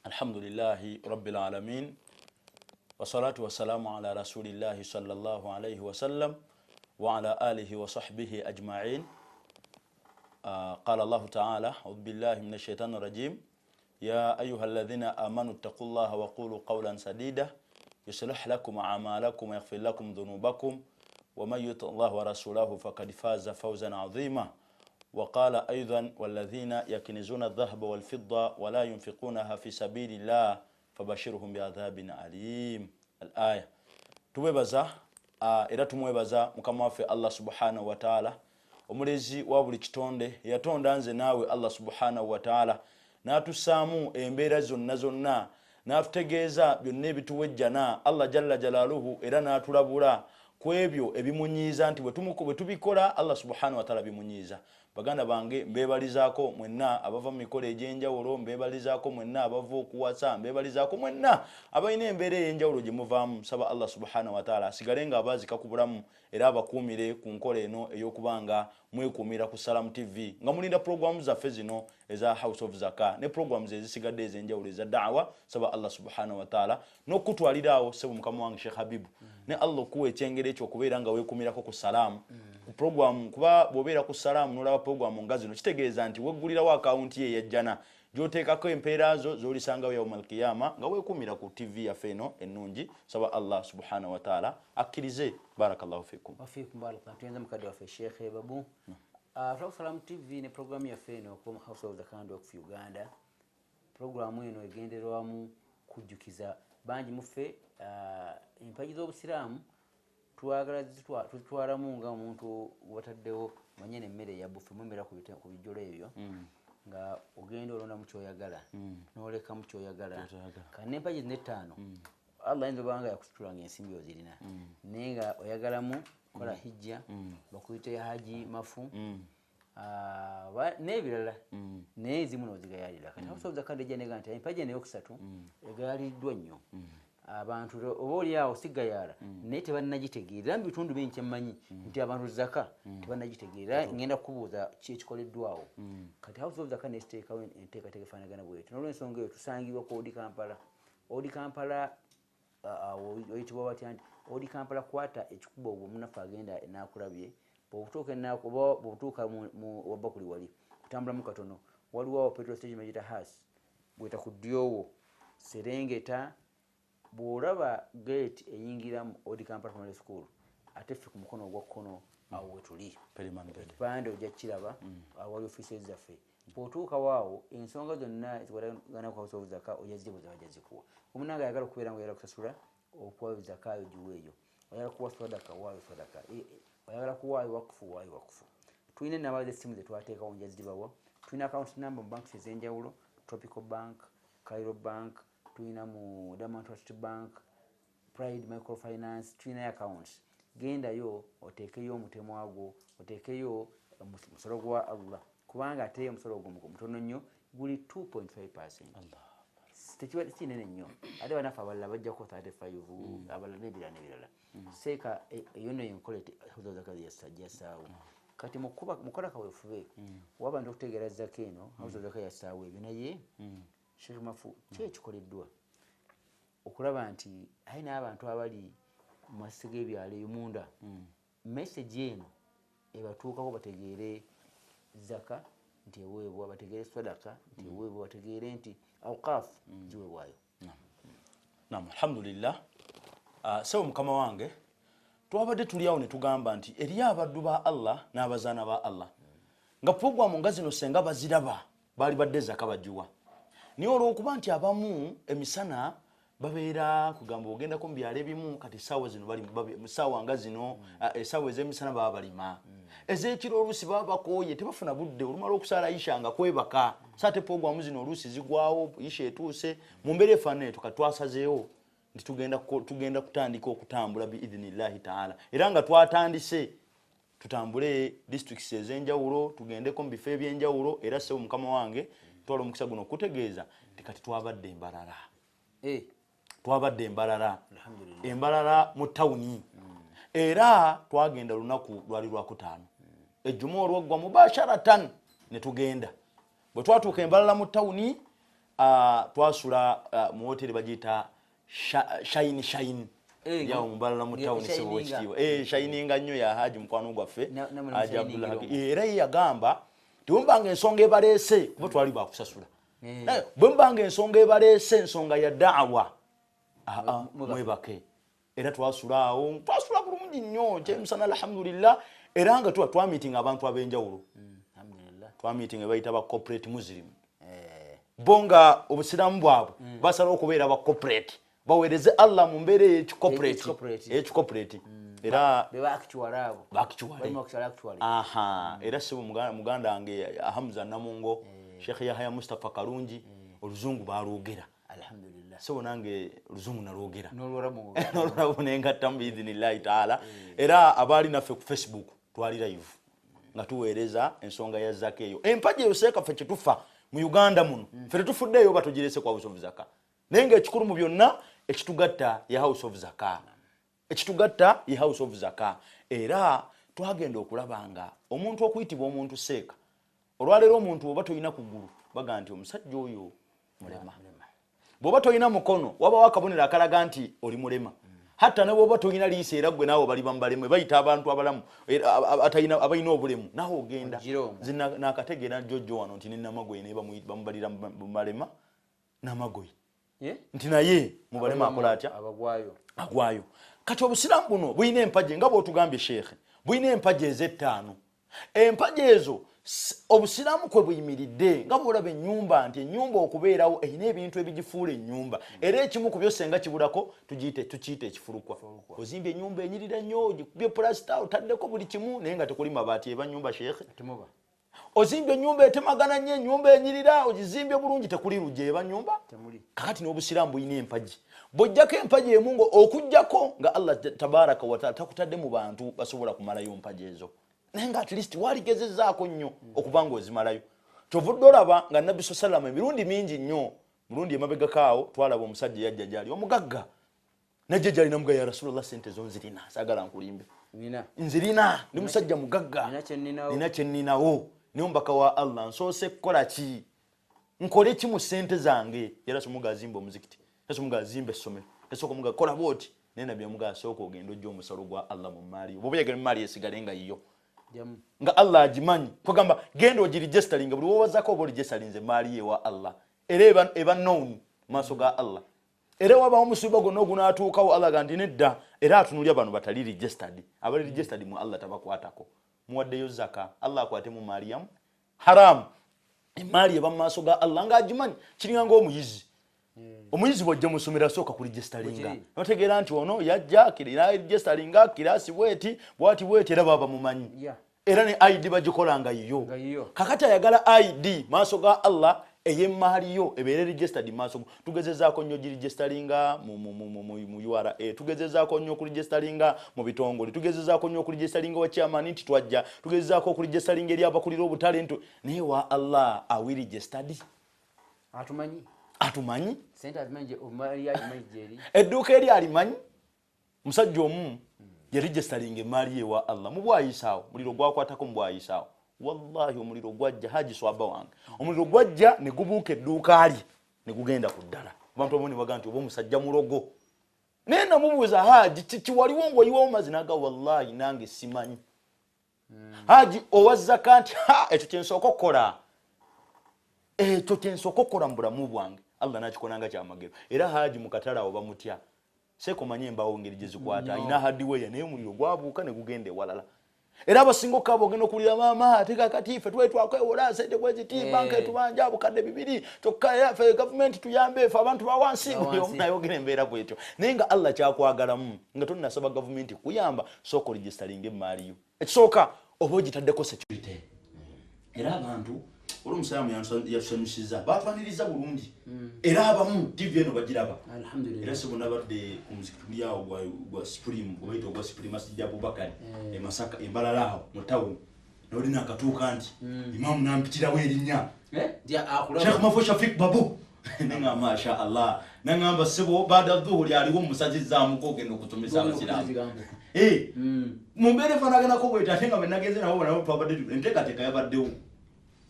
Alhamdulillahi rabbil alamin, wassalatu wassalamu ala rasulillahi sallallahu alayhi wasallam wa ala alihi wa sahbihi ajma'in. Qala Allahu ta'ala, a'udhu billahi minash shaitani rajim, ya ayyuhalladhina amanu ittaqullaha wa qulu qawlan sadida yuslih lakum a'malakum wa yaghfir lakum dhunubakum wa man yuti Allaha wa rasulahu faqad faza fawzan 'azima. وقال أيضا والذين يكنزون الذهب والفضة ولا ينفقونها في سبيل الله فبشرهم بعذاب أليم. الآية. Tuwebaza era tumwebaza Mukama waffe Allah subhanahu wa ta'ala, omulezi wa buli kitonde, yatonda nze naawe Allah subhanahu wa ta'ala, n'atussaamu embeera zonna zonna, n'atutegeeza byonna ebituwejjana Allah jalla jalaluhu, era n'atulabula ku ebyo ebimunyiiza nti bwe tubikola Allah subhanahu wa ta'ala bimunyiiza. Baganda bange, mbebalizaako mwenna abava mu mikolo egy'enjawulo, mbebalizaako mwenna abava okuwasa, mbebalizaako mwenna abalina embeera ey'enjawulo gye muvaamu. Saba Allah subhanahu wa ta'ala asigale nga abaazika ku bulamu era abakuumire ku nkola eno ey'okubanga mwekuumira ku Salam TV nga mulinda puroguramu zaffe zino eza House of Zaka ne puroguramu ezisigadde ez'enjawulo eza da'wa. Saba Allah subhanahu wa ta'ala n'okutwaliraawo ssebo mukama wange Sheikh Habibu, ne Allah okuwa ekyengera ekyo okubeera nga weekuumirako ku Salaamu ku puroguramu, kuba bw'obeera ku Salaamu n'olaba puroguramu nga zino kitegeeza nti weggulirawo akawunti ye eyajjana gy'oteekako empeera zo z'olisangawo yawmal qiyama nga weekuumira ku TV yaffe eno ennungi. Saba Allah subhanahu wa ta'ala akkirize. Barakallahu fikum. Wafikum barakallahu. Tuyenza mukadde waffe Sheikh Babu. Salaam TV ne programu yaffe eno okuva mu House of Zakah and Waqf Uganda. Programu eno egenderwamu kujjukiza bangi muffe empagi z'obusiraamu twagala tuzitwalamu nga omuntu wataddewo manye n'emmere eya bufe mumera ku bijjolo ebyo, nga ogenda olondamu ky'oyagala, n'olekamu ky'oyagala. Kati n'empagi zino ettaano, Allah ayinza oba nga yakusitula ng'ensimbi ozirina, naye nga oyagalamu kola hijja, bakuyite haji mafu, n'ebirala, naye ezimu n'ozigayaalira. Kati House of Zakah ejja nega nti empagi eno eyokusatu egayaliddwa nnyo abantu, oba oli awo sigayaala, naye tebannagitegeera. Era mu bitundu bingi kyemmanyi nti abantu zaka tebannagitegeera. Ngenda kukubuuza ki ekikoleddwawo. Kati House of Zakah nesiteekawo enteekateeka efaanagana bwetyo. N'olwensonga eyo tusangibwa ku Old Kampala. Old Kampala awo oyitibwa batya nti Old Kampala, kwata ekikubo ogwo munnaffe agenda n'akulabye. Bw'otuuka oba bw'otuuka mu wabakuli wali kutambulamu katono, waliwo awo petrol station bagiyita Haas, bweta ku ddyowo Serengeta, bw'olaba gate eyingira mu Old Kampala Primary School, ate ffe ku mukono ogwa kkono awo we tuli. Ekipande ojja kukiraba, awo wali ofiisi zaffe. Bw'otuukawo awo ensonga zonna ezikwatagana ku House of Zakah ojja zibuuza, bajja zikuwa. Omunange ayagala okubeera nga oyagala kusasula okuwa zaka yo giweeyo, oyagala kuwa sadaka waayo sadaka, oyagala kuwaayo wakufu waayo wakufu. Tulina ennamba z'essimu ze twateekawo, nja zibawa. Tulina account number mu banks ez'enjawulo, Tropical Bank, Cairo Bank, tulina mu Diamond Trust Bank, Pride Microfinance, tulinayo accounts. Gendayo oteekeyo omutemwa gwo, oteekeyo omusolo gwa Allah, kubanga ate omusolo ogwo mutono nnyo, guli 2.5%. Tekiba kinene nnyo. Ate bannaffe abalala bajjako 35, abalala n'ebirala n'ebirala. Seeka eyo nno yenkola House of Zakah yassaawo. Kati mukola kaweefube w'abantu okutegeera zaka eno, House of Zakah yassaawo ebyo. Naye Sheikh Mafu, ki ekikoleddwa okulaba nti aye n'abantu abali mu masisi g'ebyalo eyo munda message eno ebatuukako, bategeere zaka nti eweebwa, bategeere sadaka nti eweebwa, bategeere nti awqaafu ziweebwayo? Naam, alhamdulillah. Sebo mukama wange, twabadde tuli awo ne tugamba nti eriyo abaddu ba Allah n'abazaana ba Allah nga puroguramu nga zino senga baziraba baali badde zaka bagiwa, naye olw'okuba nti abamu emisana babeera kugamba ogendako mu byalo ebimu, kati essaawa zino bali mu ssaawa nga zino, essaawa ez'emisana baba balima, ez'ekiro oluusi baba bakooye, tebafuna budde. Olumala okusaala isha nga kwebaka, so ate puroguramu zino oluusi zigwawo isha etuuse. Mu mbeera efaanana etyo, kati twasazeewo nti tugenda kutandika okutambula biidhinillahi taala, era nga twatandise tutambule districts ez'enjawulo, tugendeko mu bifo ebyenjawulo. Era ssebo mukama wange, twala omukisa guno okutegeeza nti kati twabadde embalala. Twabadde embalala, embalala mu tawuni, era twagenda lunaku lwali lwakutaano, ejjuma olwaggwa mubasharatan ne tugenda. Bwe twatuuka embalala mu tawuni, Twasula mu hoteli bagiyita Shine yawo Mbalala mu town sebo ekitiibwa shininga nnyo ya Haji mukwano gwaffe Haji Abdullah Hakim. Era ye yagamba tiwembanga ensonga ebaleese kuba twali bakusasula, naye bwe mbanga ensonga ebaleese ensonga ya daawa mwebake. Era twasula awo, twasula bulungi nnyo kyemisana alhamdulillah. Era nga tuba twamitinga abantu ab'enjawulo, twamitinga bayita ba corporate muslim, bo nga obusiraamu bwabwe basalawo okubeera ba corporate, baweereze Allah mu mbeera ey'ekicorporate. Era bakikiwale. Era sebo muganda wange Hamza Namungo, Sheikh Yahya Mustafa Kalungi, oluzungu balwogera. Alhamdulillah. Sebo nange oluzungu nalwogera n'olwaramu nengattamu biidhinillahi taala. Era abaali naffe ku Facebook twali live nga tuweereza ensonga ya zaka eyo. Empagi eyo seeka ffe kyetufa mu Uganda muno, ffe tetufuddeeyo oba tugirese ku House of Zaka, naye ng'ekikulu mu byonna ekitugatta ye House of Zaka, ekitugatta ye House of Zaka. Era twagenda okulaba nga omuntu okuyitibwa omuntu seeka, olwaleero omuntu oba tolina kugulu baga nti omusajja oyo mulema, bw'oba tolina mukono wabawo akabonero akalaga nti oli mulema, hatta ne bw'oba tolina liiso era ggwe naawe bali bamubalemu, bayita abantu abalamu abalina obulemu naawe ogenda. Nakategeera jjojjo wano nti ne Namagoye naye bamubalira mubalema Namagoye nti naye mubalema akola atya, agwayo. Kati obusiraamu buno bulina empagi nga bw'otugambye sheekhe, bulina empagi ez'ettaano. Empagi ezo obusiraamu kwe buyimiridde nga bw'olaba ennyumba nti ennyumba okubeerawo erina ebintu ebigifuula ennyumba, era ekimu ku byo senga kibulako tukiyita ekifulukwa. Ozimbye ennyumba enyirira nnyo, ogikubye pulasita, otaddeko buli kimu, naye nga tekuli mabaati, eba nnyumba sheekhe? Ozimbye ennyumba etemagana nnyo, ennyumba enyirira, ogizimbye bulungi, tekuli luggi, eba nnyumba? Kakati n'obusiraamu bulina empagi. Bw'ojjako empagi emu nga okuggyako nga Allah tabaraka wa taala takutadde mu bantu basobola kumalayo mpagi ezo, naye nga at least waligezezzaako nnyo okuba ng'ozimalayo. Kyovudde olaba nga Nabbi sallam emirundi mingi nnyo, mulundi emabegako awo twalaba omusajja yajja gyali omugagga, najja gyali namuga, ya Rasulallah, sente zo nzirina, saagala nkulimbe, nzirina, ndi musajja mugagga, nina kye nninawo, naye omubaka wa Allah nsoose kukola ki, nkole ki mu sente zange? Era somuga azimba omuzikiti, era azimba essomero, yasooka omuga kola bwoti, naye nabbi amuga asooka ogenda ojja omusalo gwa Allah mu maali yo, bw'oba oyagala emaali esigale nga yiyo nga Allah agimanyi, kwegamba genda ogiregisteringa, buli wowazako oba oregisterinze emaali ye ewa Allah, era eba known maaso ga Allah. Era wabawo omusiba gwonna ogunaatuukawo Allah ga nti nedda, era atunulya bano batali registered, abali registered mu Allah tabakwatako. Muwaddeyo zaka, Allah akwate mu maali yamu haramu, emaali eba mu maaso ga Allah ng'agimanyi. Kiringa ng'omuyizi, omuyizi bw'ajja mu ssomero asooka kuregisteringa, notegeera nti ono yajja registeringa kirasi bweti bwati bweti, era baba bamumanyi, era ne ID bagikola nga yiyo. Kakati ayagala ID maaso ga Allah ey'emaali yo ebeere registered maaso. Tugezezaako nnyo giregisteringa mu URA, tugezezaako nnyo okuregisteringa mu bitongole, tugezezaako nnyo okuregisteringa wa chairman nti twajja, tugezezaako okuregisteringa eri abakulira obutale nti, naye wa Allah are we registered? Atumanyi? Atumanyi edduuka eri alimanyi. Musajja omu yaregisteringa emaali ye wa Allah mu bwayisaawo, muliro gwakwatako mu bwayisaawo, wallahi omuliro gwajja, Haji swaba wange, omuliro gwajja ne gubuuka edduuka lye ne gugenda ku ddala. Abantu abamu ne bagaa nti oba omusajja mulogo, naye namubuuza, Haji kiki waliwo ng'oyiwawo mazzi? Naga wallahi nange simanyi. Haji owa zaka nti ha, ekyo kyensooka okukola, ekyo kyensooka okukola mu bulamu bwange, Allah nakikola nga kyamagero. Era Haji mu katale awo bamutya, seeka omanye embaawo ngeri gye zikwata, alina hardware, naye omuliro gwabuuka ne gugenda ewalala. Era abasinga okukaaba ogenda okuwulira maama ate kakati ffe twali twakwewola sente bweziti, banka etubanja 2000, kyokka era ffe gavumenti tuyambe, ffe abantu bawansi, buli omu nayogera embeera bwetyo. Naye nga Allah kyakwagalamu nga tonnasaba gavumenti kuyamba, sooka oregisteringa emaali yo, ekisooka oba ogitaddeko security. Era abantu oli omusiraamu yatusanyusiza, batwaniriza bulungi, era abamu TV eno bagiraba. Era sebo nabadde ku muzikiti guli awo gwa Supreme, gwebayita ogwa Supreme Masjid Abubakari e Masaka, Embalala awo mu tawuni, nolina akatuuka nti imaamu nampitirawo erinnya Sheikh Mafo Shafik Babu, neŋamba masha Allah, naŋamba sebo baada dhuhuri aliwo musazizaamuko ogenda okusomesa abasiraamu mu mbeera efaanaganako bweti. Ate nga bwe nagenze nabo nabo twabadde enteekateeka yabaddewo.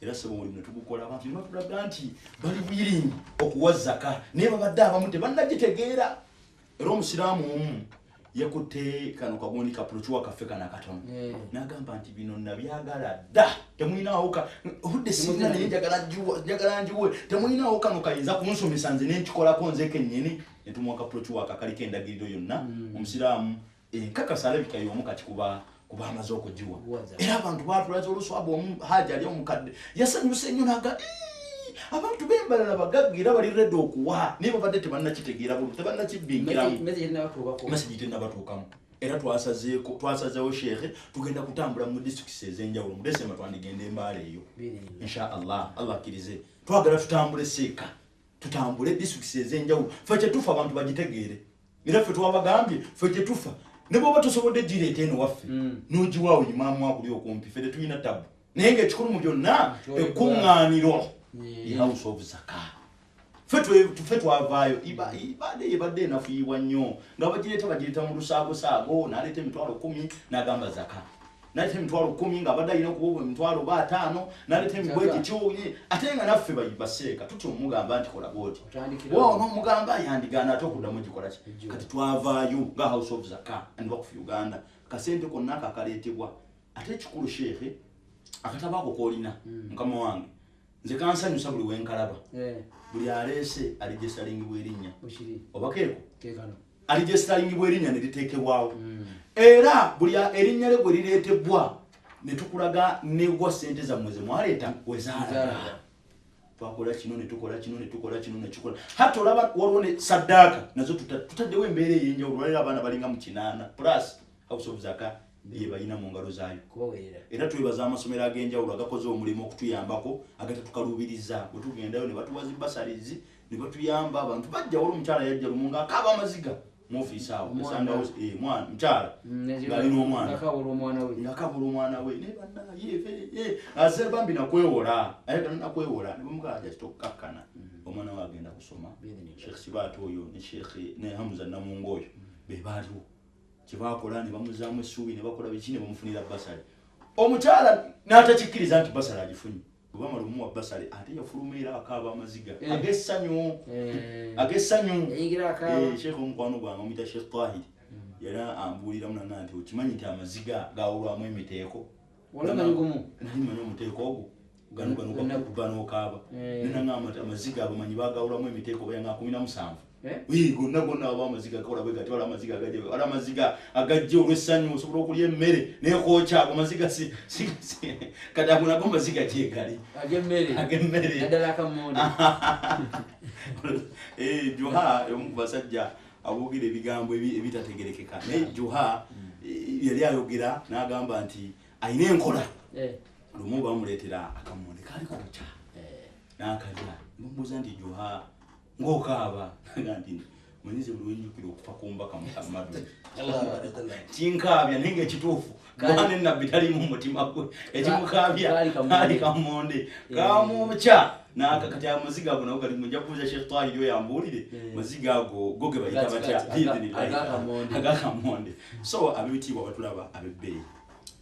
Era sebo omulimu ne tugukola, abantu ne batulaga nti bali willing okuwa zaka, naye babadde abamu tebannagitegeera. Era omusiraamu omu yakutte kano kagundi ka brochure kaffe kano akatono, n'agamba nti bino nabyagala dda, temulinawo obudde sirina, naye njagala njiwe, temulinawo kano kayinza kunsomesa nze nenkikolako nze kennyini. Ne tumuwa ka brochure akaliko endagiriro yonna. Omusiraamu enkakasa alabika y'omu kati kuba amaze okugiwa. Era abantu batulaze oluswaba, omu haja ali omukadde yasanyuse nnyo n'aga abantu b'embalala bagagga era bali ready okuwa, naye babadde tebannakitegeera bulungi, tebannakibbingiramu, message tennabatuukamu. Era twasazeewo sheekhe tugenda kutambula mu districts ez'enjawulo. Mu Desemba twandigenda embaala eyo insha Allah, Allah akkirize. Twagala tutambule seeka, tutambule districts ez'enjawulo, ffe kyetufa abantu bagitegeere. Era ffe twabagambye ffe kyetufa, ne bw'oba tosobodde gireeta eno waffe n'ogiwaawo imaamu akuli okumpi, ffe tetulina tabu. Naye ng'ekikulu mu byonna ekkuŋŋaaniro House of Zaka. Ffe twavaayo, ibadde ebadde enafuyibwa nnyo nga bagireeta mu lusaagosaago, n'aleeta 10,000 n'agamba zaka, n'aleeta 10,000 ng'abadde alina okuwa 50,000, n'aleeta emigwe gityo, ate nga naffe baseeka tutya omugamba nti kola bw'oti, wa n'omugamba yandigaana ate okuddamu gikola ki. Kati twavaayo nga House of Zaka and Waqf Uganda, kasente konna ako akaleetebwa. Ate ekikulu sheekhe, akatabo ako k'olina mukama wange nze kansanyusa buli wenkalaba, buli aleese alijesalingibwa erinnya oba keeko alijesalingibwa erinnya ne liteekebwawo. Era buli erinnya lye gwe lireetebwa ne tukulaga negwa ssente zammwe ze mwaleeta wezaalaga. Twakola kino ne tukola kino ne tukola kino ne kikola, hatta olaba waliwo ne saddaaka nazo tutaddewo embeera ey'enjawulo. Olwaleero abaana balinga mu 8 plus House of Zaka ye balina mu ngalo zaayo. Era twebaza amasomero ag'enjawulo agakoze omulimu okutuyambako agatatukaluubiriza. Bwe tugendayo ne batuwa zi basalizi ne batuyamba, abantu bajja. Waliwo omukyala yajja lumu ng'akaaba amaziga mu ofiisi awo, esangawo mukyala ng'alina omwana ng'akaabula omwana we, naye bannaye aze bambi nakwewola, ayagala nakwewola, ne bamugamba ajja kitokkakkana, omwana we agenda kusoma. Sheikh Sibaatu oyo ne Sheikh ne Hamza Namungo oyo be baaliwo, kyebakola ne bamuzaamu essuubi ne bakola biki ne bamufunira basale. Omukyala n'atakikkiriza nti basale agifunye, bwe bamala omuwa basale ate yafuluma era akaaba amaziga ag'essanyu ag'essanyu. Sheikh omukwano gwange omuyita Sheikh Tahiri yali ambuuliramu nanga nti okimanyi nti amaziga gawulwamu emiteeko, nali manyi omuteeko ogwo gano gano gakuba n'okaaba, nenangamba nti amaziga abamanyi bagawulwamu emiteeko bayanga 17 gonna gonna aba amaziga gakola bwe gati, wala amaziga agajja, wala amaziga agajja olw'essanyu, osobola okulya emmere nekookya, ago maziga si kati ago nago maziga gyegali ag'emmere naddala akammonde. Juha omu ku basajja aboogera ebigambo ebitategerekeka, naye Juha yali ayogera n'agamba nti alina enkola. Lumu bamuleetera akammonde kaali kookya n'akalya, bamubuuza nti Juha ng'okaaba, nti manyize buli wenjukira okufa ku mbaka Muhammadu kinkaabya, naye ng'ekituufu kuba ne nabbi talimu mu mutima gwe, ekimukaabya kaali kammonde kamwokya. Kati amaziga ago nago gali, nja kubuuza Sheikh Tahiri oyo ambuulire maziga ago go ge bayita batya agakammonde. So ab'ebitiibwa batulaba ab'ebbeeyi,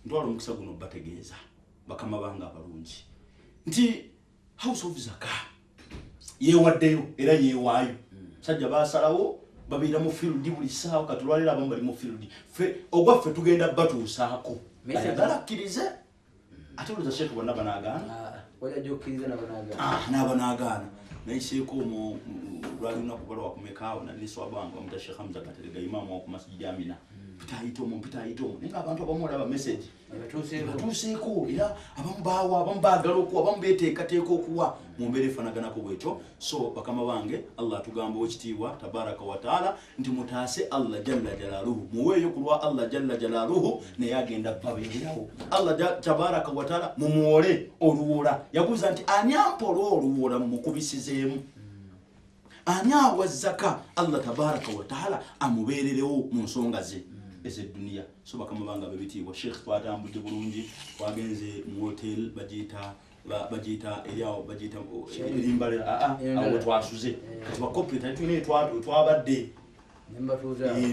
ntwala omukisa guno bategeeza bakama bange abalungi nti House of Zaka yeewaddeyo era yeewaayo. Sajja baasalawo babeera mu field buli ssaawa, kati olwaleero abamu bali mu field, ffe ogwaffe tugenda batuusaako, ayagala akkirize ate olowooza Sheikh bonna banaagaana n'abanaagaana. Nayiseeko omwo lwali lunaku balwa kumekaawo nali swaba wange bamuta Sheikh Hamza Katerega, imaamu wa ku Masjid Amina, mpitaayita omwo mpitaayita omwo, naye ng'abantu abamu olaba message batuuseeko, era abamu baawa, abamu baagala okuwa, abamu beeteekateeka okuwa mu mbeera efaanaganako bwetyo. So bakama bange, Allah atugamba owekitiibwa tabaraka wa taala nti mutaase Allah jalla jalaaluhu, muweeyo ku lwa Allah jalla jalaaluhu, naye agenda babeererawo. Allah tabaraka wa taala mumuwole oluwola, yabuuza nti ani ampola oluwola mumukubisizeemu, ani awa zaka Allah tabaraka wa taala amubeererewo mu nsonga ze ez'edduniya. So bakama bange ab'ebitiibwa, Sheikh twatambudde bulungi, twagenze mu hotel bagiyita eryawo bagiyita erimbalera awo twasuze. Kati bacorporate tulina twabadde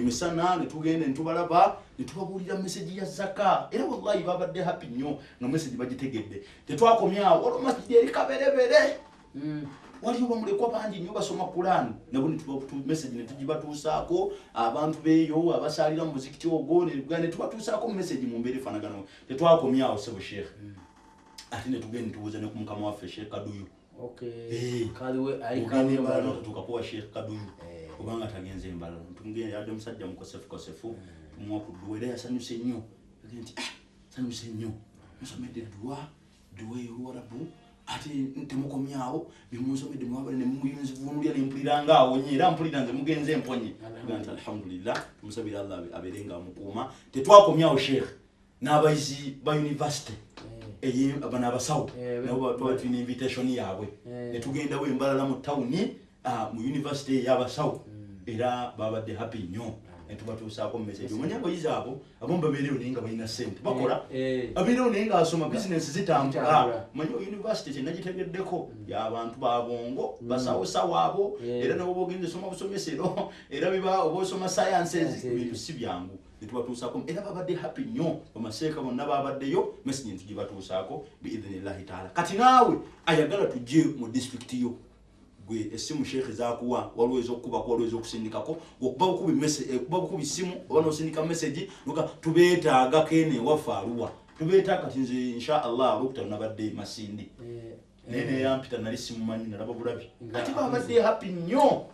Misana netugenda netubalaba netubabuulira message ya zaka era wallahi babadde happy nnyo nga message bagitegedde. Tetwakomyawo olwo masjid eri Kaberebere waliyo bamulekwa bangi nnyo basoma Quran nabo message netugibatuusaako abantu beeyo abasalira mu muzikiti ogwo netubatuusaako message mu mbeera efaanagana. Tetwakomyawo sebo Sheikh ate netugenda netubuuza ne ku mukama waffe Sheikh Kaduyu. Tukakuwa Sheikh Kaduyu kubanga tagenze embalala tumugenda yadde musajja mukosefu kosefu tumuwa ku dduwa era yasanyuse nnyo nti sanyuse nnyo musomedde dduwa ey'Oluwarabu ate temukomyawo bimunsomedde mwabale ne muyinzivunulya ne mpulira ng'awonye era mpulira nze mugenze mponye. Nti alhamdulillah tumusabira Allah abeere nga amukuuma. Tetwakomyawo Sheikh n'abayizi ba university bano abasawo nabo twali tulina invitation yaabwe netugendawo embalala mu tawuni mu university ey'abasawo era babadde happy nnyo netubatuusaako mu message. Omanye abayizi abo abamu babeereyo naye nga balina ssente bakola abeereyo naye ng'asoma bizinesi zitambula. Omanye university kyenagitegeddeko y'abantu babongo basawosawo abo era nabo bogenze soma busomesero era biba oba osoma sciences bintu si byangu. Netubatuusaako era babadde happy nnyo bamaseeka bonna babaddeyo message ntugibatuusaako biidhinillahi taala. Kati naawe ayagala tujje mu district yo gwe essimu Sheikh zakuwa waliwo ez'okukubako waliwo ez'okusindikako okuba bukubi ssimu oba n'osindika message noga tubeetaaga kene ewaffe Arua tubeetaaga. Kati nze insha Allah olwokutaano nabadde Masindi naye neyampita nali simumanyi nalaba bulabi ate babadde happy nnyo.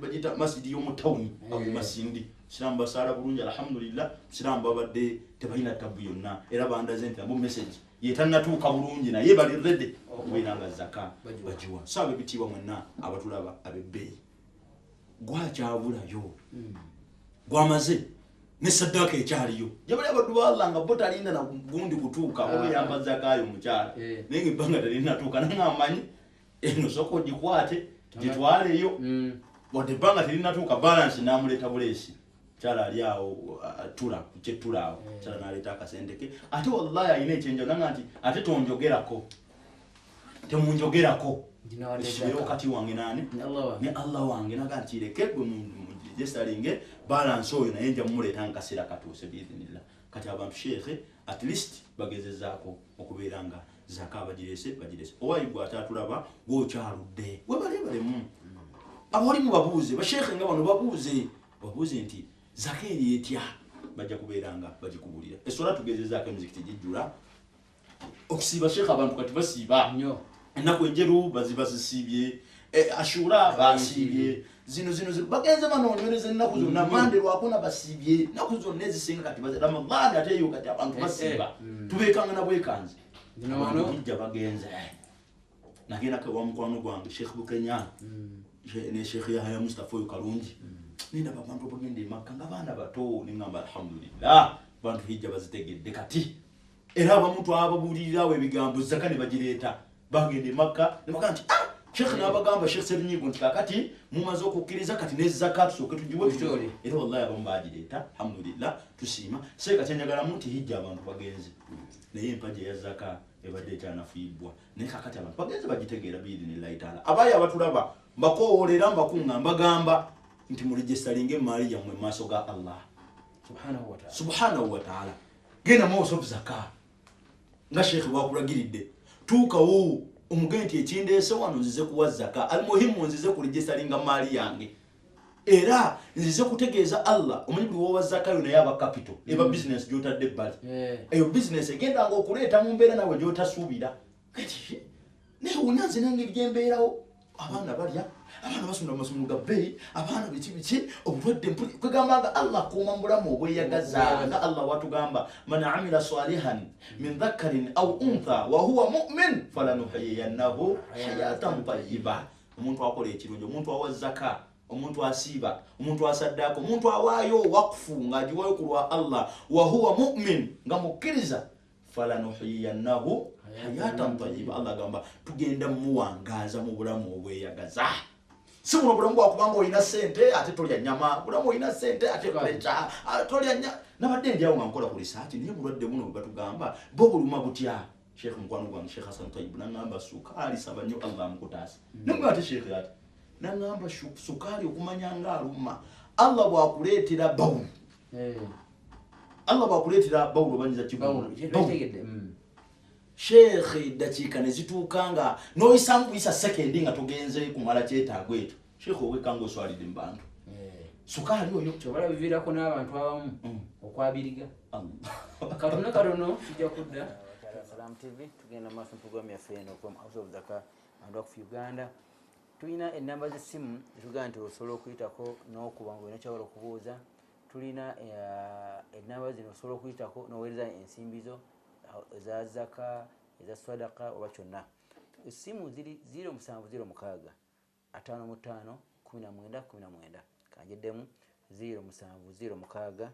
Bagiyita masjidi y'omu tawuni awo Masindi siraamu basaala bulungi alhamdulillah. Siraamu babadde tebalina tabu yonna era bandaze nti nabo message yetannatuuka bulungi naye bali ready okubeera nga zaka bagiwa. Saaba ebitiibwa mwenna abatulaba ab'ebbeeyi gwakyabulayo gwamaze ne saddaaka ekyaliyo gye bali abaddu ba Allah nga bo talinda na gundi kutuuka oba yamba zakayo mukyala naye ng'ebbanga terinatuuka nangamanyi eno sooka ogikwate gitwaleyo wadde ebbanga terinatuuka balance n'amuleeta buleesi. Kyala ali awo tula kyettula awo kyala n'aleeta akasente ke ate wallahi alina ekyenjawulo nanga nti ate tonjogerako temunjogerako ekibere wakati wange nani ne Allah wange naga nti leke gwe mujesalinge balance oyo naye nja mumuleeta nkaseera katuuse biidhinillah. Kati abantu Sheikh at least bagezezaako okubeera nga zaka bagirese owayi gwe atatulaba gwokyaludde webalebalemu abalimu babuuze basheikhe nga bano babuuze nti zaka eri etya bajja kubeera nga bagikubulira. Essola tugezezaako emizikiti gijjula okusiiba Sheikh abantu kati basiiba nnyo ennaku enjeru baziba zisiibye Ashura basiibye zino bagenze banoonyereza ennaku zonna Mande lwakuna basiibye ennaku zonna ezisinga kati Ramadhan ate eyo kati abantu basiiba tubeekanga na bwekanzi bijja bagenze. Nagendako ewa mukwano gwange Sheikh Bukenya ne Sheikh Yahaya Mustafa oyo Kalungi nindaba abantu abagenda e Makka nga baana bato nengamba alhamdulillah bantu hijja bazitegedde kati era abamu twababuulirirawo ebigambo zaka ne bagireeta bagenda e Makka ne bagamba nti Sheikh n'abagamba Sheikh Serunyigo nti kakati mumaze okukkiriza kati ne zaka tusooke tugiwe tutole era wallahi abamu bagireeta alhamdulillah tusiima. Seeka kyenjagalamu nti hijja abantu bagenze naye empagi eya zaka ebadde ekyanafuibwa naye kakati abantu bagenze bagitegeera biidhinillahi taala. Abayi abatulaba mbakoowolera mbakunga mbagamba nti mulijesalinga emaali yammwe mu maaso ga Allah subhanahu wa taala. Genda maaso zaka nga Sheikh bwakulagiridde tuukawo omugende nti ekindeese wano nzize kuwa zaka almuhimu nzize kulijesalinga maali yange era nzize kutegeeza Allah. Omanyi buli wowa zakayo naye aba capital eba business gy'otadde ebbali eyo business egendanga okuleeta mu mbeera nawe gy'otasuubira. Kati naye wonna nze nengeri gyembeerawo abaana balya abaana basomera mu masomero ga bbeeyi abaana biki biki obulwadde kwegamba nga Allah akuuma mu bulamu obweyagaza nga Allah watugamba man amila salihan min dhakarin aw untha wa huwa mu'min falanuhyiyannahu hayatan tayyiba. Omuntu akola ekirungi omuntu awa zaka omuntu asiiba omuntu asaddaaka omuntu awaayo wakfu ng'agiwaayo ku lwa Allah wa huwa mu'min nga mukkiriza falanuhyiyannahu hayatan tayyiba. Allah agamba tugenda muwangaaza mu bulamu obweyagaza. Si buno bulamu bwakubanga olina ssente ate tolya nnyama bulamu olina ssente ate plecha tolya nnyama. Nabadde ndi awo nga nkola ku risaaki naye bulwadde buno bwe batugamba bo buluma butya. Sheikh mukwano gwange Sheikh Hassan Tayyib nangamba sukaali saba nnyo Allah amukutaasa. Nemugamba ate Sheikh ati Nangamba sukaali okumanya nga aluma. Allah bw'akuleetera bawulu. Allah bw'akuleetera bawulu banyiza kibawulu. Sheikh dakiika ne zituuka nga n'oyisamu kuyisa sekendi nga togenze kumala kyetaago ekyo. Sheikh owekka ng'oswalidde mu bantu. Sukaali oyo. Kyobala biviirako n'abantu abamu okwabiriga. Katono katono tujja kudda. Salam TV tugenda maaso mu programu yaffe eno okuva mu House of Zaka and Waqf Uganda. Tulina ennamba z'essimu zetugamba nti osobola okuyitako n'okuba ng'olina ky'oyagala okubuuza. Tulina ennamba zino osobola okuyitako n'oweereza ensimbi zo eza zaka, eza sadaka oba kyonna. Essimu ziri 0706 55 19 19. Kanjiddemu 0706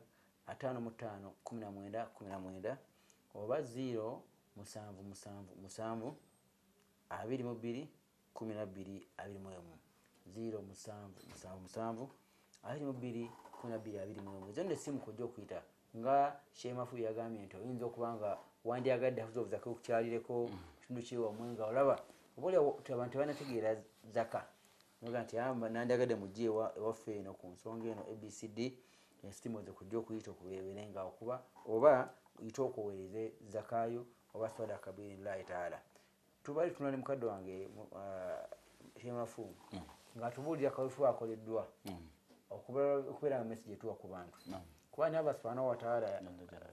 55 19 19 oba 0777 22 12 21 0777 22 12 21. Ezo nno essimu kw'ojja okuyita nga Sheikh Mafu yagambye nti oyinza okuba nga wandyagadde House of Zaka okukyalireko kitundu kyewammwe nga olaba oba oli abantu tebanategeera zaka. Noga nti nandyagadde mujje ewaffe eno ku nsonga eno ABCD essimu ezo kujja okuyita okubeere nga okuba oba oyite okuweereze zakaayo oba sadaka biinillahi taala. Tubali tunali mukadde wange Sheikh Mafu ng'atubuulira kaweefube akoleddwa okubeera nga message etuwa ku bantu. Kuba Allah subhanahu wa ta'ala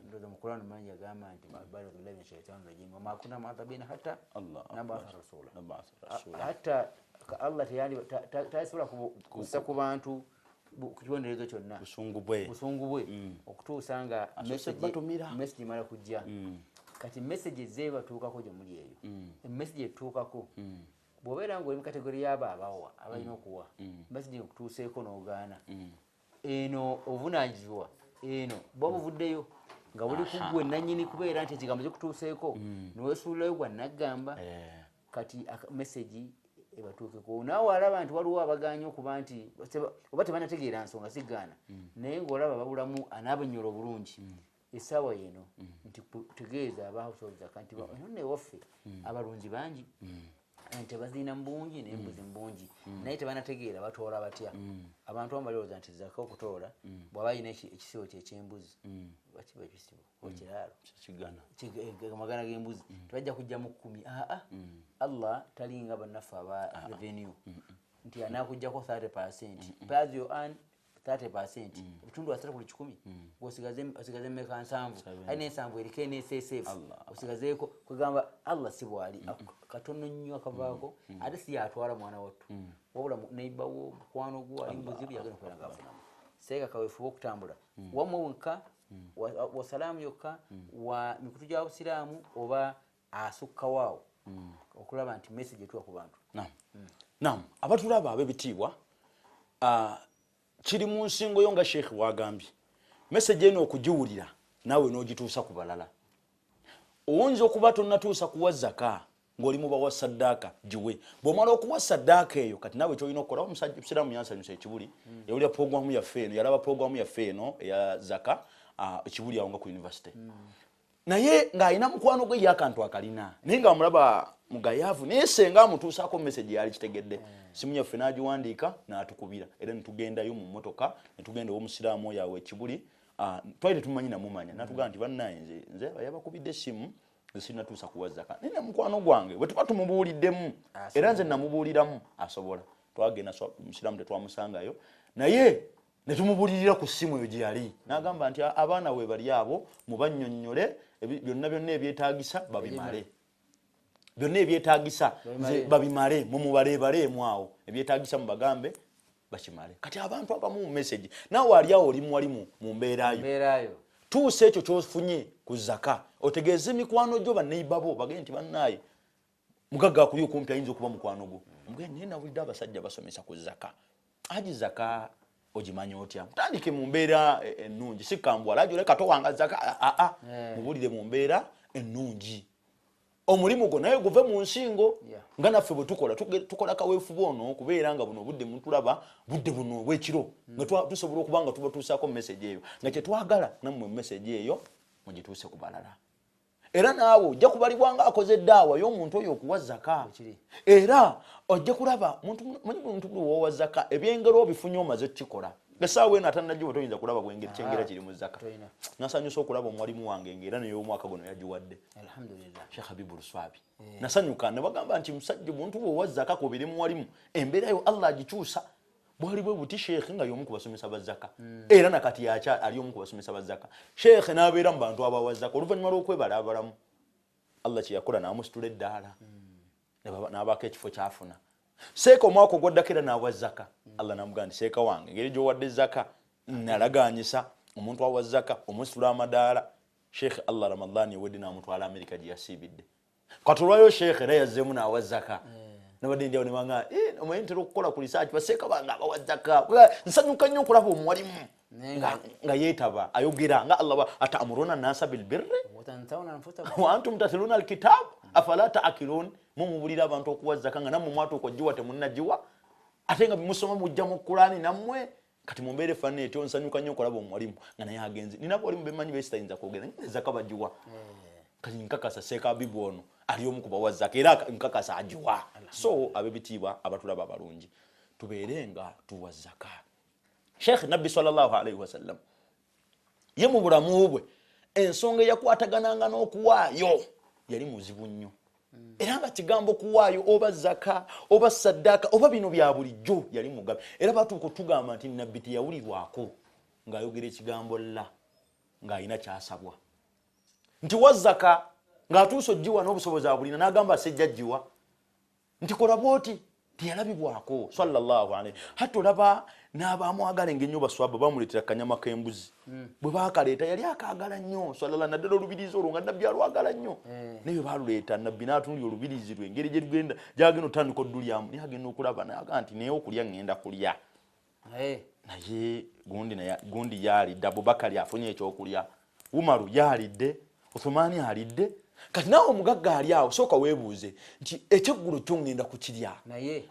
ndoza mu Qur'an manyi yagamba nti ba'udhu billahi minash shaitani rajim wa ma kunna mu'adhabina hatta nab'atha rasula. Hatta Allah tasobola kussa ku bantu ku kibonerezo kyonna busungu bwe okutuusa nga message emala kujja. Kati message zeebatuukako gye muli eyo, message etuukako bw'obeera ng'oli mu kategori y'abo abawa abalina okuwa, message ekutuuseeko n'ogaana eno obuvunaanyizibwa eno bwa buvuddeyo nga buli ku ggwe nannyini kubeera nti ekigambo kikutuuseeko neweesuulirayo gwa naggamba. Kati message ebatuukeko naawe alaba nti waliwo abagaanye okuba nti oba tebanategeera nsonga sigaana, naye ng'olaba babulamu anaabannyonnyola obulungi essaawa eno nti tegeeza aba House of Zaka nti eno nno ewaffe abalunzi bangi, ente bazirina mu bungi n'embuzi mu bungi, naye tebanategeera batoola batya. Abantu abamu balowooza nti zaka okutoola bw'aba alina ekisibo kye eky'embuzi bakiba ekisibo okiraalo amagana g'embuzi tebajja kujjamu 10. Aa Allah talinga bannaffe aba revenue nti anaakuggyako 30% pay as you earn 30% ebitundu 3 ku 100 osigaze mmeka 7 alina ensanvu eriko NSSF osigazeeko. Kugamba Allah si bw'ali katono nnyo akavaako ate si yatwala mwana wattu wabula neighbor wo mukwano gwo ali mubuzibu yagenda okubeera ng'afunamu. Seeka kaweefube okutambula wammwe wekka wasalaamu yokka wa mikutu gya busiraamu oba asukkawo awo okulaba nti message etuwa ku bantu. Naam, abatulaba ab'ebitiibwa kiri mu nsingo yo nga Sheikh wagambye message eno okugiwulira naawe n'ogituusa ku balala. Oyinza okuba tonnatuusa kuwa zaka ng'oli mubawa saddaaka giwe, bw'omala okuwa saddaaka eyo kati naawe ky'olina okukola. Omusajja Musiraamu yansanyusa ekibuli yawulira programu yaffe eno, yalaba programu yaffe eno eya zaka ekibuli awo nga ku university, naye ng'alina mukwano gwe ye akantu akalina naye ng'amulaba mugayaavu, naye senga amutuusaako message yali kitegedde. Simu yaffe n'agiwandiika n'atukubira era ne tugendayo mu mmotoka ne tugenda ew'omusiraamu oyo awo ekibuli. Twali tetumanyi namumanya, n'atugamba nti bannaye nze yabakubidde essimu nze sinnatuusa kuwa zaka, naye ne mukwano gwange bwe tuba tumubuuliddemu era nze namubuuliramu asobola. Twagenda musiraamu tetwamusangayo naye ne tumubuulirira ku ssimu eyo gye yali, n'agamba nti abaana we bali abo mubannyonnyole byonna byonna ebyetaagisa babimale, byonna ebyetaagisa babimale, mumubaleebaleemu awo ebyetaagisa mubagambe bakimale. Kati abantu abamu mu message naawe ali awo oli muwali mu mbeerayo, tuusa ekyo ky'ofunye ku zaka otegeeze mikwano gyo banneighbor bo bagende nti bannaaye mugagga akuli okumpi ayinza okuba mukwano gwo, omugende naye nawulidde abasajja basomesa ku zaka, aji zaka ogimanya otya? Mutandike mu mbeera ennungi, si kambwala aji oleka towanga zaka, aa mubuulire mu mbeera ennungi omulimu gwo naye guve mu nsingo. Nga naffe bwe tukola tukola kaweefube ono okubeera nga buno obudde mutulaba budde buno obw'ekiro nga tusobola okuba nga tubatuusaako message eyo nga kyetwagala nammwe message eyo mugituuse ku balala. Era naawe ojja kubalibwa nga akoze eddaawa y'omuntu oyo okuwa zaka. Era ojja kulaba muntu buli w'owa zaka ebyengera obifunye omaze okukikola. Essaawa eno atannagiwa toyinza kulaba bwengeri kyengera kiri mu zaka. Nasanyusa okulaba omuwalimu wange ng'era ney'omwaka guno yagiwadde. Alhamdulillah. Sheikh Habibu Luswabi. Nasanyuka ne bagamba nti musajja muntu bw'owa zaka kubiri muwalimu embeera yo Allah agikyusa. Bwali bwe buti Sheikh nga y'omu ku basomesa ba zaka. Era nakati yakya ali omu ku basomesa ba zaka. Sheikh n'abeera mu bantu abawa zaka oluvannyuma lw'okwebala abalamu. Allah kye yakola n'amusitula eddaala. N'abaako ekifo ky'afuna. Seeka omwaka ogwaddako era n'awa zaka. Allah n'amugamba nti seeka wange engeri gy'owadde zaka nalagaanyisa omuntu awa zaka omusitula amadaala. Sheikh Allah Ramadhani ewedde n'amutwala Amerika gye yasiibidde. Kati olwayo Sheikh era yazzeemu n'awa zaka. Nabadde ndi awo ne banga, omanyi ntera okukola ku research, baseeka bange abawa zaka. Nsanyuka nnyo okulaba omuwalimu nga yeetaba ayogera nga Allah atamuruna nasa bil birri wa antum tatluna alkitab afala ta'qilun. Mumubulira abantu okuwa zaka nga nammwe mwatuuka ogiwa temunnagiwa, ate nga bimusoma mujja mu Kulaani nammwe. Kati mu mbeera efaanana etyo nsanyuka nnyo okulaba omuwalimu nga naye agenze. Nina abawalimu be mmanyi besitayinza kwogera naye zaka bagiwa. Kati nkakasa Seeka Habibu ono ali omu ku bawa zaka era nkakasa agiwa. So ab'ebitiibwa abatulaba abalungi tubeere nga tuwa zaka. Sheikh Nabbi sallallahu alaihi wasallam ye mu bulamu bwe ensonga eyakwatagananga n'okuwaayo yali muzibu nnyo. Era nga kigambo kuwaayo oba zaka oba saddaaka oba bino bya bulijjo yali mugabi. Era batuuka otugamba nti Nabbi teyawulirwako ng'ayogera ekigambo la ng'alina kyasabwa. Nti wa zaka ng'atuuse ogiwa n'obusobozi abulina n'agamba sejja giwa. Nti kola bw'oti teyalabibwako sallallahu alaihi. Hatta olaba n'abamwagala eng'ennyo baswaba bamuleetera kanyama k'embuzi. Bwe baakaleeta yali akaagala nnyo sallallahu, naddala olubirizi olwo nga Nabbi alwagala nnyo. Naye bwe baaluleeta Nabbi n'atunuulira olubirizi lwe engeri gye lugenda gy'agenda otandika oddulyamu naye agenda okulaba n'agamba nti naye okulya ŋŋenda kulya. Naye gundi yaalidde, Abubakari afunye ekyokulya, Umaru yaalidde, Uthumani alidde. Kati naawe omugagga ali awo sooka weebuuze nti ekyeggulo kyo ŋŋenda kukirya. Naye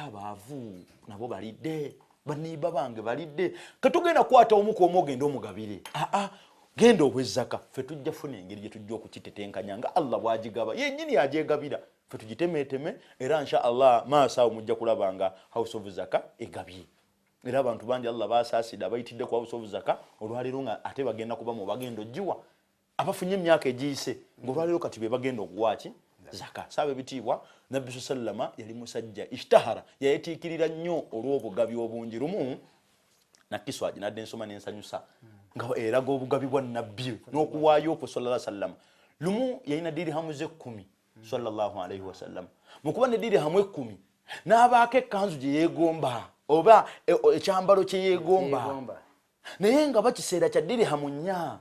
abaavu nabo balidde, baneiba bange balidde. Katugenda kukwata omu ku omu ogende omugabire. Aa, genda owe zaka. Ffe tujja funa engeri gye tujja okukitetenkanya nga Allah bw'agigaba yennyini agyegabira. Ffe tugitemeeteme era insha Allah maaso awo mujja kulaba nga House of Zaka egabye. Era abantu bangi Allah baasaasidde abayitidde ku House of Zaka olwaleero nga ate bagenda kuba mu bagenda ogiwa. Abafunye emyaka egiyise ng'olwaleero kati be bagenda okuwa ki? Zaka. Saaba ebitiibwa Nabbi sallama yali musajja ishtahara yayetiikirira nnyo olw'obugabi obungi. Lumu nakiswa ginadde nsoma n'ensanyusa nga eraga obugabi bwa Nabbi n'okuwaayo okwe sallallahu alaihi wasallam. Lumu yalina dirhamu ze 10 sallallahu alaihi wasallam. Mu kuba ne dirhamu 10 n'abaako ekkanzu gye yeegomba oba ekyambalo kye yeegomba. Naye nga bakiseera kya dirhamu 4.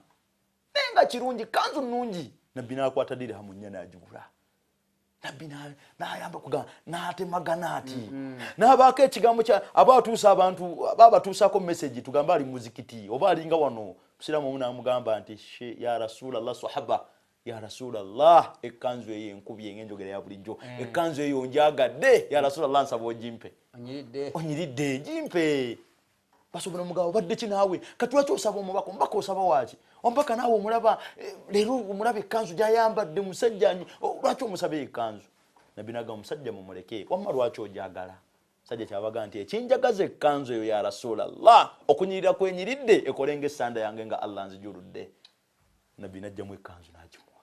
Naye nga kirungi, kanzu nnungi. Nabbi n'akwata dirhamu 4 n'agigula. Nabbi n'ayamba kugamba n'atemagana ati. N'abaako ekigambo kya aba atuusa abantu aba abatuusaako message tugambe ali muzikiti oba alinga wano. Musiraamu omu n'amugamba nti ya Rasulallah sahaba ya Rasulallah ekkanzu eyo enkubye ng'enjogera ya bulijjo. Ekkanzu eyo njagadde ya Rasulallah nsaba ogimpe. Onyiridde gimpe. Basobola omugabo badde ki naawe? Kati lwaki osaba omubaka? Omubaka osaba waaki? Omubaka naawe omulaba leero omulaba ekkanzu gy'ayambadde musajja nyi, lwaki omusaba ekkanzu? Nabbi n'agamba omusajja mumuleke, wamma lwaki ogyagala? Musajja ky'abaga nti ekinjagaza ekkanzu eyo ya Rasulallah okunyirira kwenyiridde ekole ng'essanda yange nga Allah nzijuludde. Nabbi n'aggyamu ekkanzu n'agimuwa.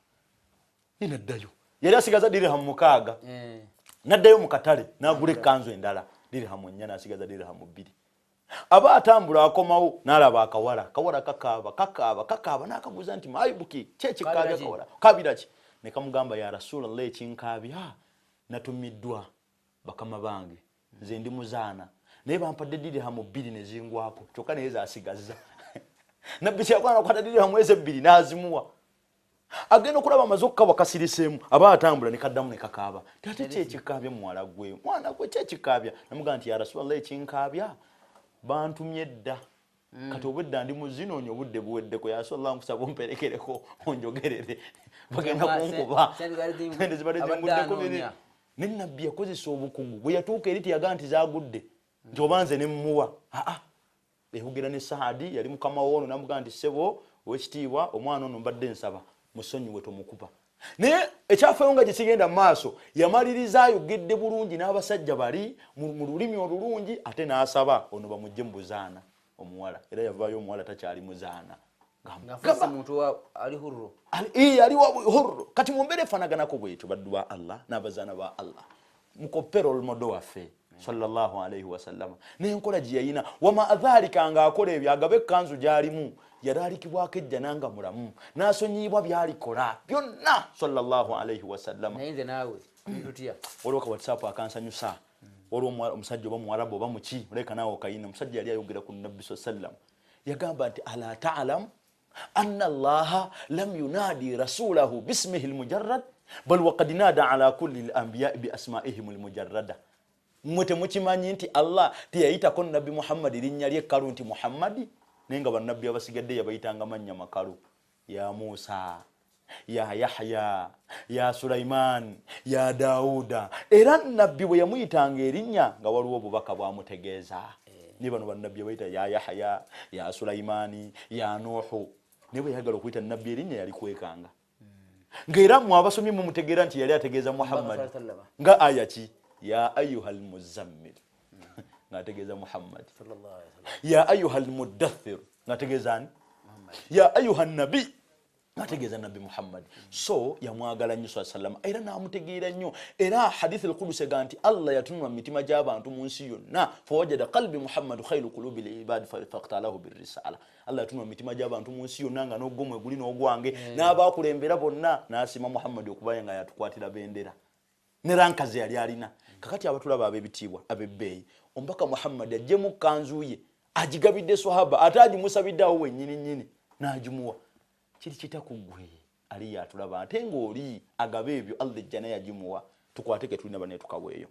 Ye n'addayo. Yali asigaza dirhamu 6. N'addayo mu katale n'agula ekkanzu endala dirhamu 4 n'asigaza dirhamu 2. Aba atambula akomawo n'alaba akawala, kawala kakaaba kakaaba kakaaba n'akabuuza nti maayibuki ki ekikaabya kawala kaabira ki? Ne kamugamba ya Rasulallah ekinkaabya natumiddwa bakama bange nze ndi muzaana naye bampadde dirhamu 2 ne zingwako kyokka naye zaasigazza. Nabbi kye yakola n'akwata dirhamu ezo 2 n'azimuwa. Agenda okulaba amaze okukawa kasiriseemu aba atambula ne kaddamu ne kakaaba. Ate ki ekikaabya muwala gwe? Mwana gwe ki ekikaabya? Namugamba nti ya Rasulallah ekinkaabya bantumye dda. Kati obwedda ndi muzinoonya obudde buweddeko ya Rasulallah nkusaba omperekereko onjogerere. Bagenda kunkuba. Sente zibadde zinguddeko biri. Ne Nabbi yakozesa obukugu bwe yatuuka eri teyagamba nti zaagudde nti oba nze ne mmuwa. Aa, yayogera ne Saadi yali mukama we ono n'amugamba nti ssebo ow'ekitiibwa omwana ono mbadde nsaba musonyiwe tomukuba. Naye ekyafaayo nga gye kigenda mu maaso, yamaliriza ayogedde bulungi n'abasajja bali mu lulimi olulungi, ate n'asaba ono bamugye mu buzaana omuwala. Era yavaayo omuwala takyali muzaana. Ali hurru. Kati mu mbeera efaanaganako bwetyo, baddu ba Allah n'abazaana ba Allah, mukoppe role model waffe sallallahu alaihi wasallama n'enkola gye yayina. Wama dhalika ng'akola ebyo, agaba ekkanzu gy'alimu, yalaalikibwako ejjana nga mulamu, n'asonyiyibwa by'alikola byonna sallallahu alaihi wasallama. Naye nze naawe tutya? Waliwo ka WhatsApp akansanyusa. Waliwo omusajja oba muwarabu oba muki, oleka naawe okayina. Omusajja yali ayogera ku Nabbi sallam, yagamba nti ala ta'lam anna Allaha lam yunadi rasulahu bismihi almujarrad bal waqad nada ala kulli al-anbiya bi asma'ihim almujarrada. Mmwe temukimanyi nti Allah teyayitako Nabbi Muhammadi linnya ly'ekkalu nti Muhammadi, naye nga bannabbi abasigadde yabayitanga mannya makalu, ya Musa, ya Yahya, ya Sulaiman, ya Dauda. Era nabbi bwe yamuyitanga erinnya nga waliwo obubaka bwamutegeeza. Ne bano bannabbi yabayita ya Yahya, ya Sulaimani, ya Nuhu. Ne bwe yayagala okuyita nabbi erinnya yali kwekanga. Ng'era mmwe abasomye mumutegeera nti yali ategeeza Muhammad. Nga aya ki? Ya ayyuhal muzammil, ng'ategeeza Muhammad. Ya ayyuhal muddathir, ng'ategeeza ani? Ya ayyuhan nabi, ng'ategeeza Nabbi Muhammad. So yamwagala nnyo sallallahu alaihi wasallam, era n'amutegeera nnyo. Era hadith al-Qudsi ega nti Allah yatunula mu mitima gy'abantu mu nsi yonna, fawajada qalbi Muhammad khairu qulubi al-ibad faqtalahu bir-risala. Allah yatunula mu mitima gy'abantu mu nsi yonna nga n'ogwomwe guli n'ogwange, n'abakulembera bonna, n'asiima Muhammad okuba nga yatukwatira bendera ne ranka ze yali alina. Kakati abatulaba ab'ebitiibwa ab'ebbeeyi, omubaka Muhammad ajjemu kanzu ye agigabidde swahaba, ate agimusabidde awo wennyini nnyini n'agimuwa. Kiri kita ku ggwe ali yatulaba, ate ng'oli agaba ebyo Allah ejjana yagimuwa. Tukwate ke tulina bane tukaweeyo,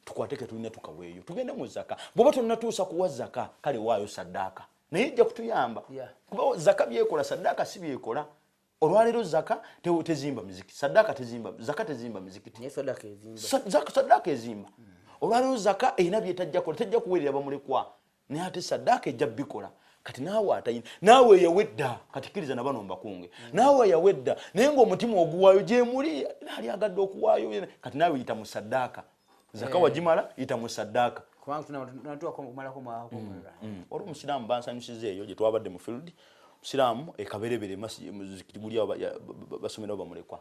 tukwate ke tulina tukaweeyo, tugende mu zaka. Bw'oba tonnatuusa kuwa zaka, kale waayo saddaaka, naye ejja kutuyamba. Kuba zaka byekola, saddaaka si byekola. Olwaleero zaka tezimba mizikiti, saddaaka tezimba, zaka tezimba mizikiti, saddaaka ezimba. Olwaleero zaka erina byetajja kukola, tejja kuweerera bamulekwa, naye ate saddaaka ejja bikola. Kati naawe atayina, naawe yawedda, kati kkiriza na bano mbakunge, naawe yawedda, naye ng'omutima oguwaayo gye muli ali agadde okuwaayo. Kati naawe yita mu saddaaka, zaka wagimala, yita mu saddaaka. Olwo omusiraamu bansanyusiza eyo gye twabadde mu field, musiraamu ekaberebere muzikiti guli awo basomerawo bamulekwa,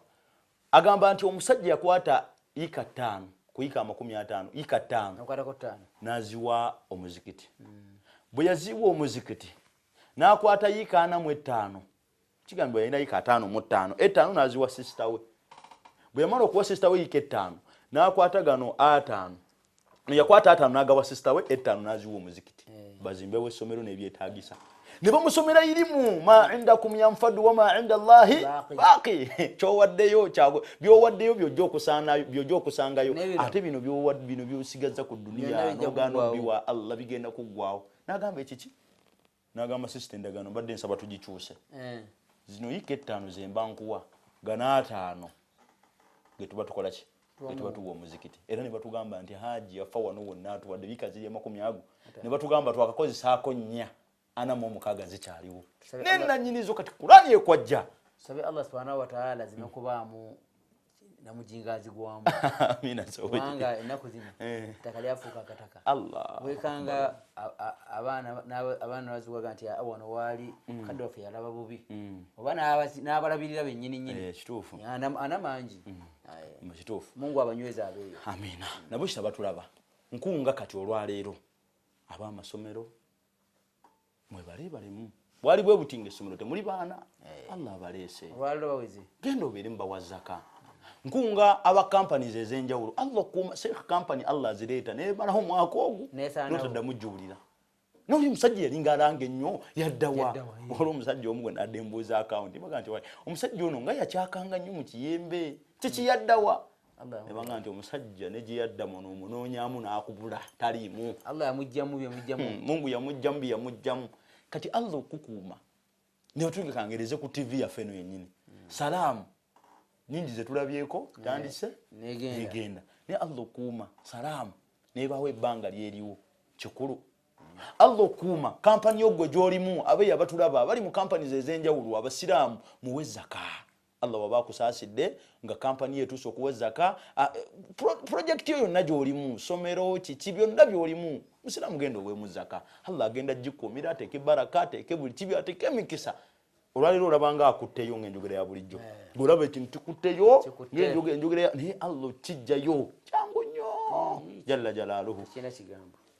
agamba nti omusajja yakwata yiika 5 ku yiika 50, yiika 5 n'aziwa omuzikiti. Bwe yaziwa omuzikiti n'akwata yiika 45, kigambibwa yalina yiika 55, 5 n'aziwa sisita we. Bwe yamala okuwa sisita we yiika 5, n'akwata gano 5, yakwata 5 n'agawa sisita we, 5 n'aziwa omuzikiti bazimbewo essomero n'ebyetaagisa. Ne bamusomera irimu ma indakum yanfadu wa ma inda Allahi baqi. Kyowaddeyo byowaddeyo byojja okusaanayo, byojja okusangayo, ate bino byowadde bino byosigaza ku duniya n'ogaana obiwa Allah bigenda kuggwawo. N'agamba ekiki? N'agamba sisita endagaano mbadde nsaba tugikyuse. Zino yiika 5 ze mba nkuwa, gano 5 ge tuba tukola ki? Ge tuba tuwa omuzikiti. Era ne batugamba nti Haji yafa wano wonna atuwadde yiika ziri 20 ago, ne batugamba twakakozesaako 4, 46 zikyaliwo. Nenna kati Kurani ekwajja. Sabe Allah subhanahu wa ta'ala zimekubaamu namujinga azigwamu. Amina sowe. Kubanga ennaku zino ettaka lyafuuka akataka. Allah. Wekanga abaana baziwaga nti wano waali kadde waffe yalaba bubi. Oba n'abalabirira bennyini nnyini. Kituufu. Ana mangi. Kituufu. Mungu abanyweza abeeyo. Amina. Nabo kita batulaba. Nkunga kati olwaleero ab'amasomero mwebale balemu. Bwali bwe butinga essomero temuli baana. Allah abaleese. Olwaleero baweze. Genda obeere mubawa zaka. Nkunga aba companies ez'enjawulo. Allah kuuma Sheikh company Allah azireeta naye balaho omwaka ogwo n'otaddamu jjuulira. N'oli omusajja yalinga alanga ennyo yaddawa. Olwo omusajja omu gwe nadde mbuuza account mbaga nti omusajja ono nga yakyakanga nnyo mu kiyembe kiki yaddawa? Ne banga nti omusajja ne gye yadda muno omunoonyaamu n'akubula taliimu. Allah yamuggyamu bye muggyamu. Mungu yamuggyamu bye yamuggyamu. Kati Allah okukuuma ne batugekangereze ku TV yaffe eno yennyini. Salaamu nyingi ze tulabyeko tandise negenda. Naye Allah okuuma salaamu nebawo ebbanga lyeriwo kikulu. Allah okuuma kampani ogwe gy'olimu abe yabatulaba abali mu companies ez'enjawulo abasiraamu muwe zaka. Allah waba akusaasidde nga kampani yetuuse okuwa zaka, project yo yonna gy'olimu, somero kiki byonna by'olimu, musiraamu genda oweemu zaka. Allah agenda gikuumira, ateeke baraka, ateeke buli kibi, ateeke emikisa. Olwaleero olabanga akutteyo ng'enjogera ya bulijjo, ng'olaba ekintu kikutteyo ng'enjogera, naye Allah okijjayo kyangu nnyo jalla jalaaluhu.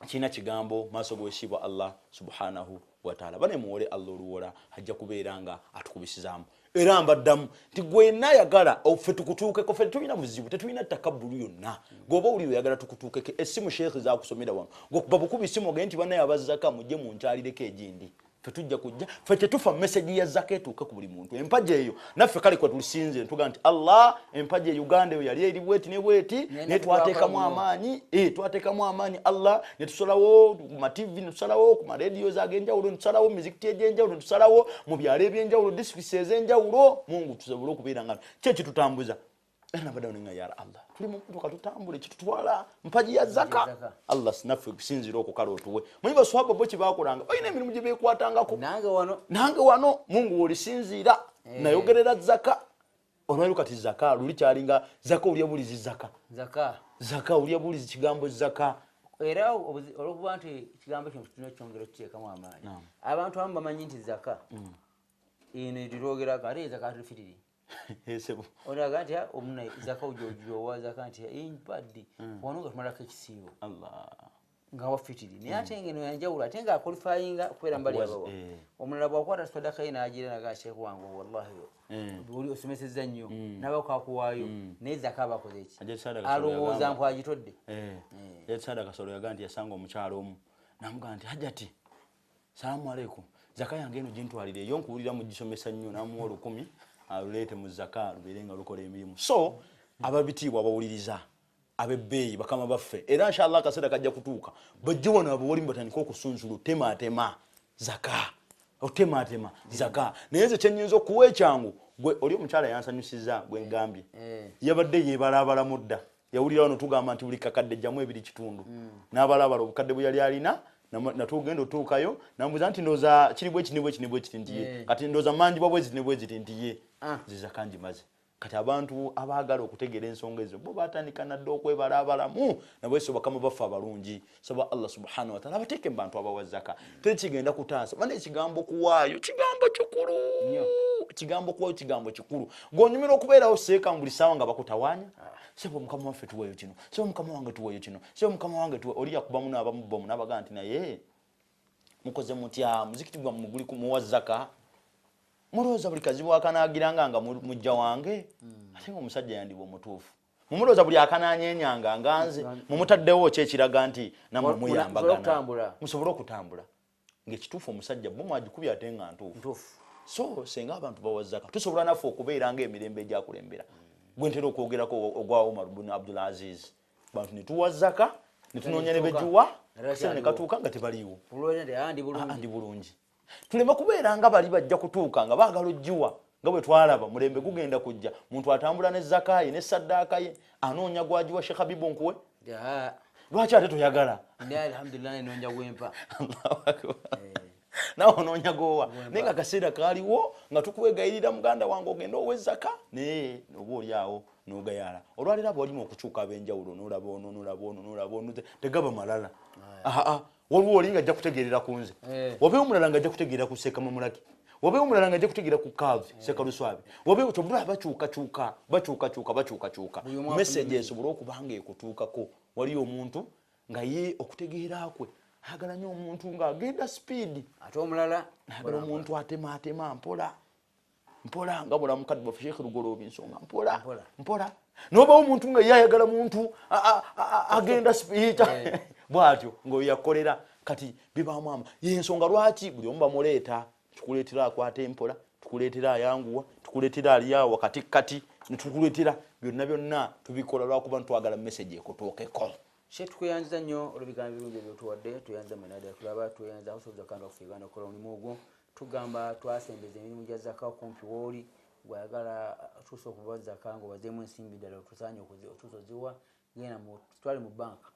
Kirina kigambo maaso g'owekitiibwa Allah subhanahu wataala. Bane muwole Allah oluwola ajja kubeera nga atukubisizaamu. Era mbaddamu nti gwe ayagala ffe tukutuukeko, ffe tetulina buzibu, tetulina takabbulu yonna. Gweoba owulira oyagala tukutuukeko, essimu sheekhi zakusomera wano, gwokuba bukubi simu ogende nti bannaye abazzaka mujje munkyalireko egindi, ffe tujja kujja, ffe tetufa meseji ya zaka etuuke ku buli muntu. Empagi eyo naffe kale kwe tulisinze tuga nti Allah, empagi e Uganda eyo yali eri bweti ne bweti, naye twateekamu amaanyi, twateekamu amaanyi Allah, ne tusalawo ku ma TV, ne tusalawo ku ma radios ag'enjawulo, ne tusalawo mu mizikiti egy'enjawulo, ne tusalawo mu byalo eby'enjawulo, disitulikiti ez'enjawulo, Mungu tusobole okubeera nga ki ekitutambuza. Era nabaddewo ne nga ya Allah, tuli mu mmotoka tutambule, kitutwala mpagi ya zaka. Allah naffe kusinziira okwo kale otuwe. Manyi baswahaba bo kye baakolanga, balina emirimu gye beekwatangako. Nange wano Mungu w'olisinziira nayogerera zaka. Olwaleero kati zaka luli kyalinga zaka olya bulizi zaka. Zaka olya bulizi kigambo zaka. Era olw'okuba nti ekigambo kino tulina okyongera okukiteekamu amaanyi. Abantu abamu bamanyi nti zaka eno etulwogerako, ate zakatul fitiri. Olaga nti omuna zaka ojowa zaka nti empaddi wano nga tumalako ekisiibo nga wa fitiri, naye ate ngeno yanjawulo, ate nga akwalifayinga okubeera mbali abawa. Omulala bw'akwata sadaka ye n'agira naga sheekh wange wallahi oli osomesezza nnyo n'abako akuwaayo, naye zaka aba akoze ki? Alowooza mpu agitodde. Sada Kasolo yagaa nti yasanga omukyalo omu n'amugamba nti hajati salaamu aleikum, zaka yange eno gintwalire eyo nkuwulira mugisomesa nnyo, n'amuwa 1000 aluleete mu zaka lubeere nga lukola emirimu. So ababitiibwa abawuliriza ab'ebbeeyi bakama baffe, era inshallah akaseera kajja kutuuka bajje wano abawalimu batandike okusunsula otemaatema zaka, otemaatema zaka. Naye nze kyennyinza okuwa ekyangu, gwe oli omukyala yansanyusiza gwe ngambye, yabadde yeebalaabalamu dda, yawulira wano tugamba nti buli kakadde jjamu 2.5, n'abalaabala obukadde bwe yali alina, natugenda otuukayo nambuuza nti ndowooza kiri bwe kiti ne bwe kiti ne bwe kiti nti ye, kati ndowooza manjibwa bwe ziti ne bwe ziti nti ye, nze zaka ngimaze. Kati abantu abaagala okutegeera ensonga ezo bo batandika nadde okwebalaabalamu, nabweso bakama baffe abalungi. Saba Allah subhanahu wa ta'ala abateeke mu bantu abawa zaka. Tekigenda kutaasa bane, ekigambo kuwaayo kigambo kikulu, kigambo kuwaayo kigambo kikulu. Gw'onyumira okubeerawo seeka buli ssaawa nga bakutawaanya, sebo mukama waffe tuweeyo kino, sebo mukama wange tuweeyo kino, sebo mukama wange tuwe. Oli yakubamu n'abamu n'abagaa nti naye mukoze mutya, muzikiti gwammwe guli kumuwa zaka, mulowooza buli kazibu akanaagiranga nga mujja wange, ate ng'omusajja yandiba omutuufu. Mumulowooza buli akananyenyanga nga nze, mumutaddewo ki ekiraga nti nammwe muyambagana musobole okutambula. Ng'ekituufu omusajja bo mwagikubye ate nga ntuufu. So senga abantu bawa zaka, tusobola naffe okubeera ng'emirembe egyakulembera. Gwe ntera okwogerako ogwa Omar bin Abdul Aziz, bantu ne tuwa zaka ne tunoonya ne begiwa, akaseera ne katuuka nga tebaliiwo. Andi bulungi. Tuleme kubeera nga bali bajja kutuuka nga baagala ogiwa, nga bwe twalaba mulembe gugenda kujja, muntu atambula ne zaka ye ne saddaaka ye, anoonya gwagiwa. Sheikh Habibu nkuwe lwaki ate toyagala? Alhamdulillah nenoonya gwempa. Allahu akbar. Nawe onoonya gowa, naye nga akaseera kaaliwo nga tukwegayirira muganda wange ogende owe zaka, naye oba oli awo n'ogayaala. Olwaleero abawalimu okukyuka ab'enjawulo, n'olaba ono n'olaba ono n'olaba ono, tegaba malala. Waliwo oli ng'ajja kutegeerera ku nze, wabeewo omulala ng'ajja kutegeerera ku Ssekamamulaki, wabeewo omulala ng'ajja kutegeerera ku Kaavi Ssekaluswabi, wabeewo kyobula bakyukakyuka bakyukakyuka bakyukakyuka. Message esobole okuba nga ekutuukako. Waliyo omuntu nga ye okutegeera kwe ayagala nnyo omuntu ng'agenda speed, ate omulala ayagala omuntu atemaatema mpola mpola, nga bw'olaba mukadde waffe Sheikh Lugoloobi nsonga mpola mpola. N'obawo omuntu nga ye ayagala muntu agenda speed bw'atyo ng'oyo yakolera. Kati bibaamu ama y'ensonga lwaki buli omu bamuleeta, tukuleetera akwata empola, tukuleetera ayanguwa, tukuleetera ali awo wakati kati, ne tukuleetera byonna byonna tubikola lwakuba ntwagala message ekutuukeko. She tukuyanziza nnyo olw'ebigambo ebirungi ebyotuwadde, tuyanziza mwenna ddala tulaba, tuyanziza House of Zakah okufa Uganda okukola omulimu ogwo. Tugamba twasembeza emirimu gya zaka okumpi w'oli, gw'ayagala otuuse okuba zaka ng'obazeemu ensimbi ddala otusaanye otuuse oziwa, genda tutwale mu banka.